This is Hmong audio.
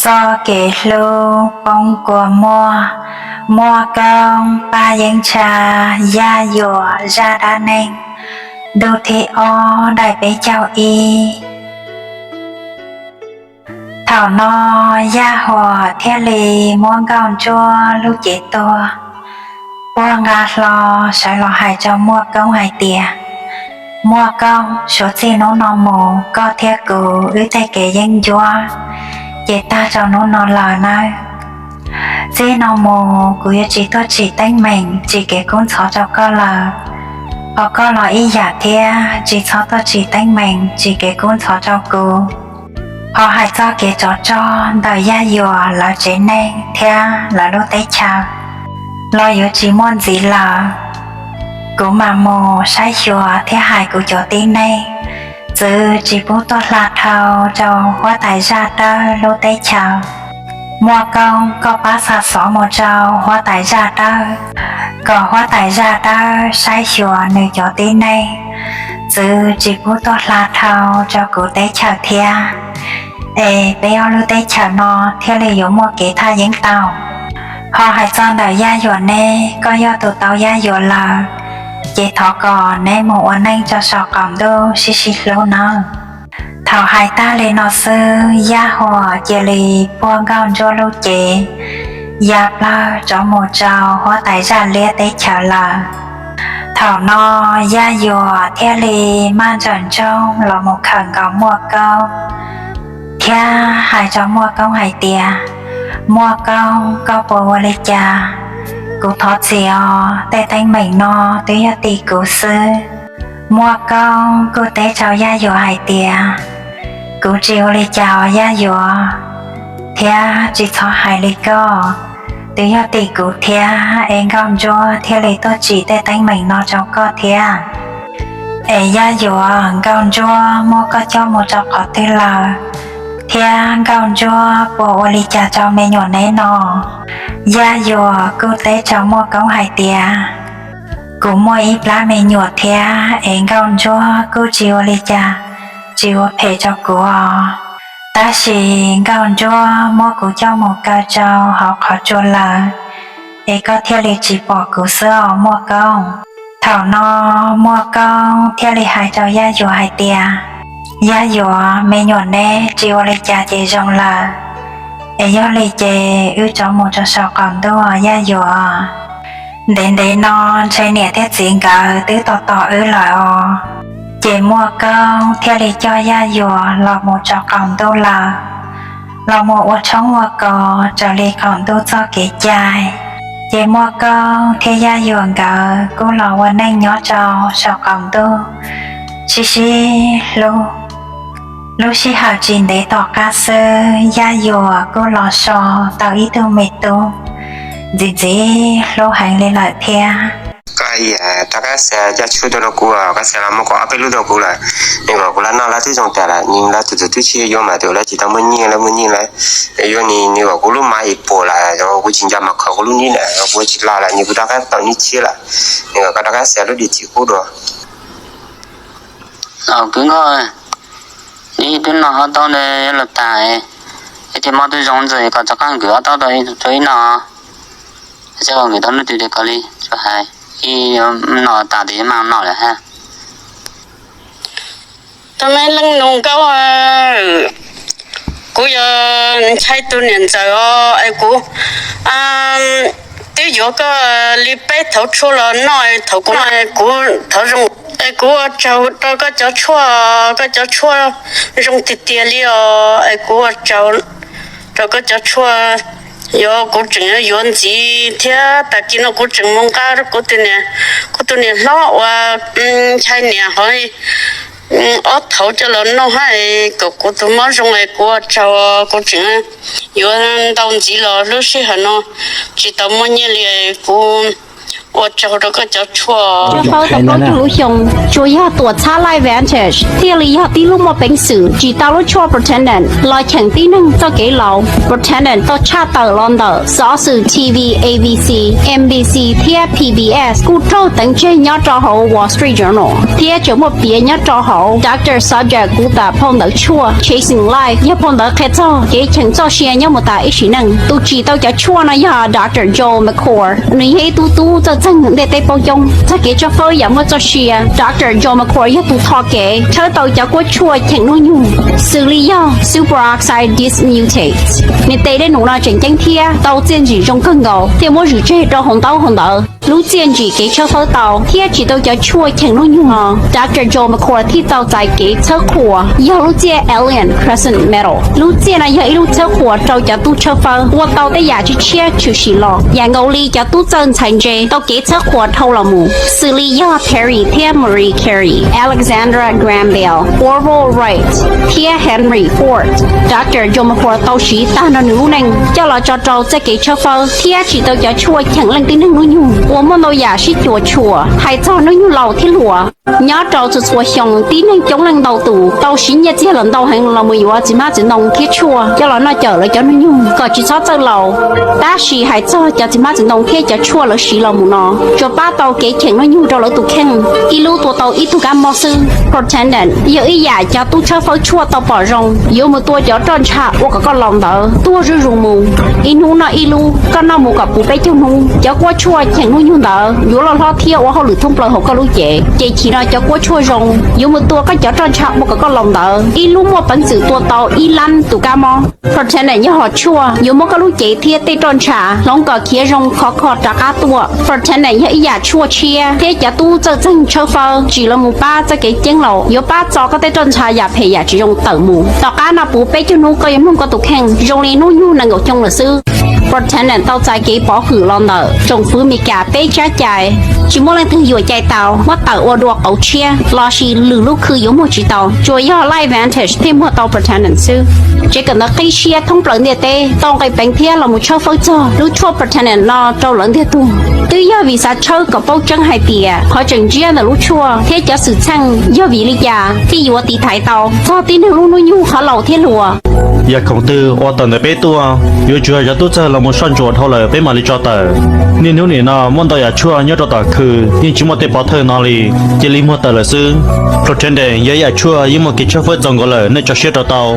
Txoj kev hlub poob kua muag, Muaj Koob, Paj Yeeb Ntsha, Yaj Yuam, zaj dab neeg, ntu thib ob, daim peb caug ib. Thaum no Yaj Yuam thiaj li muab Nkauj Ntsuab lub cev tuag, puag nqa hlo sawv los hais rau Muaj Koob hais tias, Muaj Koob, suav txij hnub no mus koj thiab kuv wb tej kev yeeb ncuab ces tag rau hnub no lawm nawb. Txij no mus kuv yuav tsis tuaj tsim teeb meem tsim kev kub ntxhov rau koj lawm, ho koj los ib yam thiab, tsis txhob tuaj tsim teeb meem tsim kev kub ntxhov rau kuv. Ho hais txoj kev tsov rog ntawm Yaj Yuam lawv tsev neeg thiab lawv lub teb chaws los yuav tsis muaj ntxiv lawm. Kuv mam mus saib xyuas thiab hais kuv cov tib neeg, txwv tsis pub tuaj hla dhau rau huab tais zaj dawb lub teb chaws. Muaj Koob, koj pab xa xov mus rau huab tais zaj dawb, kom huab tais zaj dawb saib xyuas nws cov tib neeg, txwv tsis pub tuaj hla dhau rau kuv teb chaws thiab, es peb ob lub teb chaws no thiaj li yuav muaj kev thaj yeeb tau. Ho hais txog ntawm Yaj Yuam ne, koj yog tus tau Yaj Yuam lawm, ces thov kom neb mus ua neej rau saum qaum ntuj sib sib hlub nawb. Thaum hais tag li no xwb, Yaj Yuam cia li puag Nkauj Ntsuab lub cev ya plawg rov mus rau huab tais zaj liab teb chaws lawm. Thaum no Yaj Yuam thiaj li maj ntsawm ntsoog los mus khawm nkaus Muaj Koob thiab hais rau Muaj Koob hais tias, Muaj Koob, koj puas ua li cas? Kuv thov txim os, tej teeb meem no twb yog tim kuv xwb. Muaj Koob kuj teb rau Yaj Yuam hais tias, Kuv tsis ua li cas os Yaj Yuam, thiab tsis txhob hais li koj. Twb yog tim kuv thiab es Nkauj Ntsuab thiaj li tuaj tsim tej teeb meem no rau koj thiab. Es Yaj Yuam, Nkauj Ntsuab muab koj coj mus rau qhov twg lawm? Thiab Nkauj Ntsuab puas ua li cas rau me nyuam neb no? Yaj Yuam kuj teb rau Muaj Koob hais tias, Kuv muaj ib plab me nyuam thiab es Nkauj Ntsuab kuj tsis ua li cas, tsis ua phem rau kuv os. Tab sis Nkauj Ntsuab muab kuv coj mus kaw rau hauv qhov tsua lawm, es koj thiaj li tsis pom kuv xwb os Muaj Koob. Thaum no Muaj Koob thiaj li hais rau Yaj Yuam hais tias, Yaj Yuam, me nyuam neb tsis ua li cas ces zoo lawm, es yog li ces wb rov mus rau saum qaum ntuj Yaj Yuam. Ntev ntev no ntshe niam thiab txiv nkawd twb tos tos wb lawm os. Ces Muaj Koob thiaj li coj Yaj Yuam los mus rau qaum ntuj lawm, los mus ua tshoob ua kos raws li qaum ntuj txoj kev cai. Ces Muaj Koob thiab Yaj Yuam nkawd kuj los ua neej nyob rau saum qaum ntuj sib sib hlub. Lub sij hawm tsis ntev tom qab xwb, Yaj Yuam kuj los so tau ib tug me tub ntxim ntxim hlub heev li lawm thiab. Koj rov qab xa caj tshuaj tuaj rau kuv, koj xa los muab kom ob peb lub rau kuv lawm. Nws kom kuv lawv noj lawv twb zoo tas lawm, nws lawv tus tus twb tsis yuav mas tus lawv tsis tau muaj nyiaj, lawv muaj nyiaj lawm. Yuav nws, nws kom kuv lub mas ib puas lawm, kuv tsis nco mas kho kuv lub nib lawm, kuv tsis los lawm, nws kuv rov qab tau nib tshiab lawm. Nws kom koj rov qab xa lub dim txim qub dua. Kwv Nkauj, neb twb noj ob taub los tas, ib tis mob twb zoo ntxwg kom rov qab kwv ob taub rau ib no, txog kom kwv tau lub twg tias kom li, tsuas hais ib no tas tes mam noj lawm hab. Tau me leej nus Nkauj, kuv yog Nchai tus niam ntxawm os, es kuv twb yuav koj li peb thaub tshuaj los noj, thaum kuv, kuv thaum zoo, es kuv ua tsaug rau koj cov tshuaj, koj cov tshuaj zoo tiag tiag li os, es kuv ua tsaug rau koj cov tshuaj. Yog kuv tseem yuav ntxiv thiab, tag kis no kuv tseem mus nqa kuv tus niam, kuv tus niam hlob uas Nchai niam hov ob thaub coj los noj hab, kom kuv tus mob zoo es kuv ua tsaug, kuv tseem yuav ntau ntxiv los lub sij hawm no tsis tau muaj nyiaj li, kuv Ua tsaug rau koj cov tshuaj. Tshawb fawb tau plaub caug lub xyoo, tsuas yog tuam txhab LifeVantage thiaj li yog tib lub muaj peev xwm tsim tau lub tshuaj Protandim los cheem tib neeg txoj kev laus. Protandim tau tshaj tawm los ntawm xov xwm T V, A B C, N B C thiab P B S, kuj raug teev tseg nyob rau hauv Wall Street Journal, thiab tseem muaj piav nyob rau hauv Doctor Subject Gupta phau ntawv tshuaj Chasing Life, yog phau ntawv qhia txog kev cheem txoj sia nyob mus tas ib sim neej. Tus tsim tau cov tshuaj no yog Doctor Joel McCord, nws yog ib tug tub txawj txeeg ntiaj teb paub coob txog kev tshawb fawb yam muaj txoj sia. Doctor Joel McCord yog tus tho kev tshawb tau cov kuab tshuaj cheem hnub nyoog, xws li yog superoxide dismutase. Nws tes dej num no tseem ceeb thiab tau txiaj ntsim zoo kawg nkaus thiaj muab zwm tseg rau hauv ntaub hauv ntawv. Lub txiaj ntsim kev tshawb fawb tau thiab tsim tau cov tshuaj cheem hnub nyoog no, Doctor Joel McCord thiaj tau txais kev txhawb qhuas yog lub txiaj Alien Crescent Medal. Lub txiaj no yog ib lub txhawb qhuas rau cov tub tshawb fawb ua tau tej yam tshiab tshiab tshwm sim los, yam nkaus li cov tub txawj ntxhais ntse tau kev txhawb qhuas dhau los mus, xws li yog Perry thiab Marie Curie, Alexander Graham Bell, Orville Wright, thiab Henry Ford. Doctor Joel McCord tau siv tag nrho nws lub neej coj los tso rau txoj kev tshawb fawb thiab tsim tau cov tshuaj cheem leej tib neeg hnub nyoog uas muaj ntau yam sib cuam tshuam hais txog hnub nyoog laus thiab hluas. Nyob rau txhua txhua xyoo, tib neeg coob leej ntau tus tau siv nyiaj txiag los ntau heev los mus yuav txiv hmab txiv ntoo thiab tshuaj coj los noj cawm lawv cov hnub nyoog kom tsis txhob txawj laus. Tab sis hais txog cov txiv hmab txiv ntoo thiab cov tshuaj lawv siv los mus no tsuas pab tau kev cheem hnub nyoog rau lawv tus kheej, ib lub tua tau ib tug kab mob xwb. Protandim yog ib yam cov tub tshawb fawb tshuaj tau pom zoo yuav mus tua cov roj ntsha ua kom koj laus ntawd tuag zuj zus mus. Ib hnub noj ib lub, koj noj mus kom puv peb caug hnub. Cov kuab tshuaj cheem hnub nyoog ntawd yuav loj hlob thiab ua hauj lwm thoob plaws hauv koj lub cev, ces chim no cov kuab tshuaj zoo yuav mus tua koj cov roj ntsha ua kom koj laus ntawd ib lub muaj peev xwm tua tau ib lab tus kab mob. Protandim yog hom tshuaj yuav muab koj lub cev thiab tej roj ntsha hloov kom khiav zoo khov kho rov qab tuaj. Protandim yog ib yam tshuaj tshiab thiab cov tub txawj txeeg tshawb fawb tsim los mus pab txoj kev ceeb laus, yuav pab txo koj tej roj ntsha yam phem yam tsis zoo tawm mus. Tom qab noj puv peb caug hnub koj yuav mloog koj tus kheej zoo li hnub nyoog nees nkaum xyoo lawm xwb. Protandim tau txais kev pov hwm los ntawm tsoom fwv Meskas peb tsab cai, tsis muaj leej twg yuam cai tau, muab tawm ua dua qauv tshiab lossis lwm lub khw yuav muag tsis tau, tsuas yog LifeVantage thiaj muag tau Protandim xwb. Tsev kawm ntawv qib siab thoob plaws ntiaj teb tau nqe peev thiab los mus tshawb fawb txog lub tshuaj Protandim no rau lawv ntiag tug. Twb yog vim xav tshawb kom paub tseeb hais tias qhov tseem ntsiab ntawm lub tshuaj thiab cov xwm txheej yog vim li cas thiaj yuav tiv thaiv tau txog tib neeg lub hnub nyoog qhov laus thiab hluas. Yog khoom twg ua tawm ntawm peb tuaj, yuav tsum yog cov tub txawj los mus soj ntsuam dhau lawm peb mam li tso tawm. Niaj hnub nim no muaj ntau yam tshuaj nyob rau tom khw yeej tsis muaj tej pov thawj no li, cia li muag tawm lawm xwb. Protandim yog ib yam tshuaj yeej muaj kev tshawb fawb txaus nkaus lawm, nej tso siab rau tau.